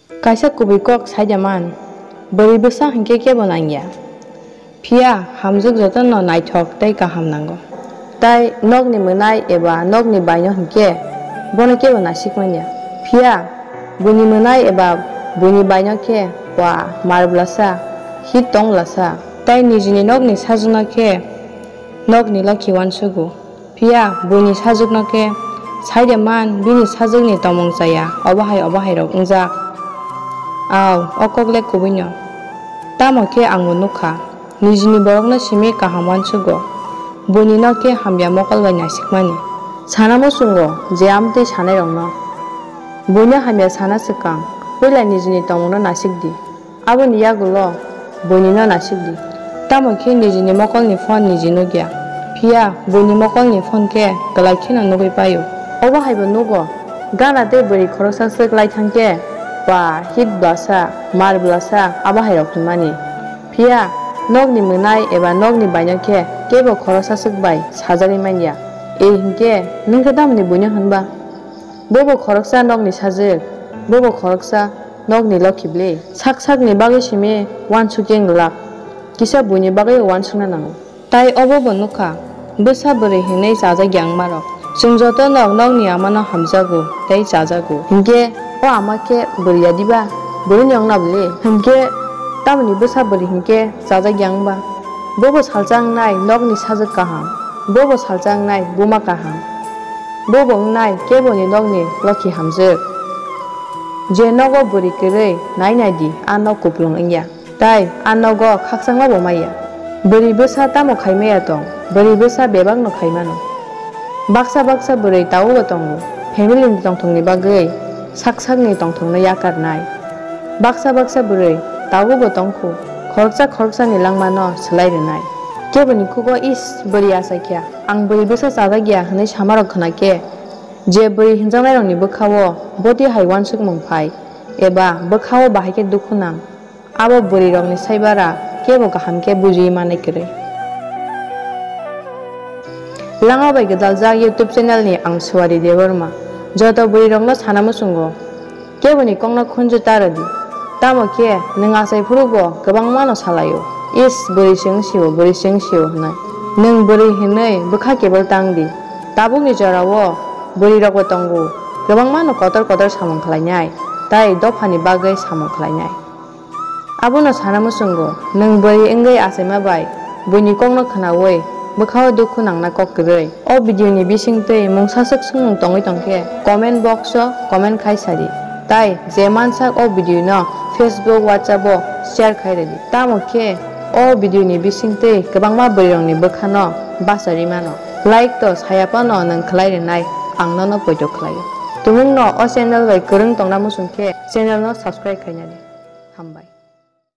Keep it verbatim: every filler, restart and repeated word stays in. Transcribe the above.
Kaisa kubui kok sai da man, bwrwi bwsa hinkhe kebo nangya. Phiya hamjwk jotono naithok tei kaham nango. Tai nokni mwnai eba nokni baino hinkhe bono kebo nasik manya. Phiya buini mwnai eba buini baino khe wa mar blasa, hit tong blasa. Tai nijini nokni sajwkno khe nokni lokhi uansugo. Phiya buini sajwkno khe sai de man, bini sajwkni tomong chaya obo hai obo hai rok wngjak. Au, o kok le kubuino. Tamo khe angbo nukha, nijini borokno simi kaham uansugo. Buini no khe hamya mokol bai nasikmani. Sana muchungo je amtwi sanairokno. Buino hamya sana swkang, puila nijini tomongno nasikdi. Aboni yagulo buinino nasikdi. Tamo khe nijini mokolni phone niji nukya. Phiya buini mokolni phone khe kwlai kheno nugwi paio. Obo haibo nugo, gana tei bwrwi khoroksa swk lai thangkhe, ba hit blasa, mar blasa, abo hairok hinmani. Phiya nokni mwnai eba nokni baino khe kebo khoroksa swk bai sajagwi manya. E hinkhe nwng khe tamoni buino hinba? Bobo khoroksa nokni sajwk, bobo khoroksa nokni lokhi bwlwi. Sak sakni bagwi simi uansukya glak, kisa buini bagwi uansukna nango. Tai obo bo nukha, bwsa bwrwi hinwi chajakya wngmarok. Chwng joto nok nokni amano hamjago tei chajago. Hinkhe o ama khe bwrwi ya diba? Bwrwini wngna bwlwi. Hinkhe tamoni bwsa bwrwi hinkhe chajakya wngba? Bobo salsa wngnai nokni sajwk kaham, bobo salsa wngnai buma kaham, bobo wngnai keboni nokni lokhi hamjwk. Je nogo bwrwi kwrwi nai nai di, a nok kuplung wngya, tai a nogo khakchangma bo maya. Bwrwi bwsa tamo khai maya tong, bwrwi bwsa bebakno khai mano. Baksa baksa bwrwi tabukbo tongo, family ni tongthokni bagwi sak sakni tongthokno yakarnai. Baksa baksa bwrwi tabukbo tongkhu, khoroksa khoroksani langmano swlai rwnai. Keboni khugo, "Is, bwrwi achaikha, ang bwrwi bwsa chajakya," hwnwi samarok khwnakhe, je bwrwi hinjaknairokni bwkhao botwi hai uansukmung phai eba bwkhao bahai khe dukhu nang, abo bwrwirokni sai bara kebo kaham khe bujiwi manwi kwrwi. Lama bai gwdaljak YouTube channel ni ang Suwari Debbarma. Joto bwrwirokno sana muchungo, keboni kokno khunju ta rw di. Tamo khe nwng achai phuru bo kwbangma no salaio, "Is, bwrwi se wng sio, bwrwi se wng sio," hwnwi. Nwng bwrwi hinwi bwkha kebel tang di. Tabukni jorao bwrwirokbo tongo, kwbangma no kotor kotor samung khlainai, tai dophani bagwi samung khlainai. Abono sana muchungo, nwng bwrwi wngwi achaima bai buini kokno khwnaui bwkhao dukhu nangna kok kwrwi. O video ni bisingtwi mungsa swk swngmung tongwi tongkhe comment box o comment khai sadi. Tai je mansak o video no Facebook, WhatsApp o share khai rwdi. Tamo khe o video ni bisingtwi kwbangma bwrwirokni bwkhano bachari mano. Like to saya phano nwng khlai rwnai, ang nono poito khlaio. Tumungno o channel bai kwrwng tongna muchung khe channel no subscribe khaina di. Hambai.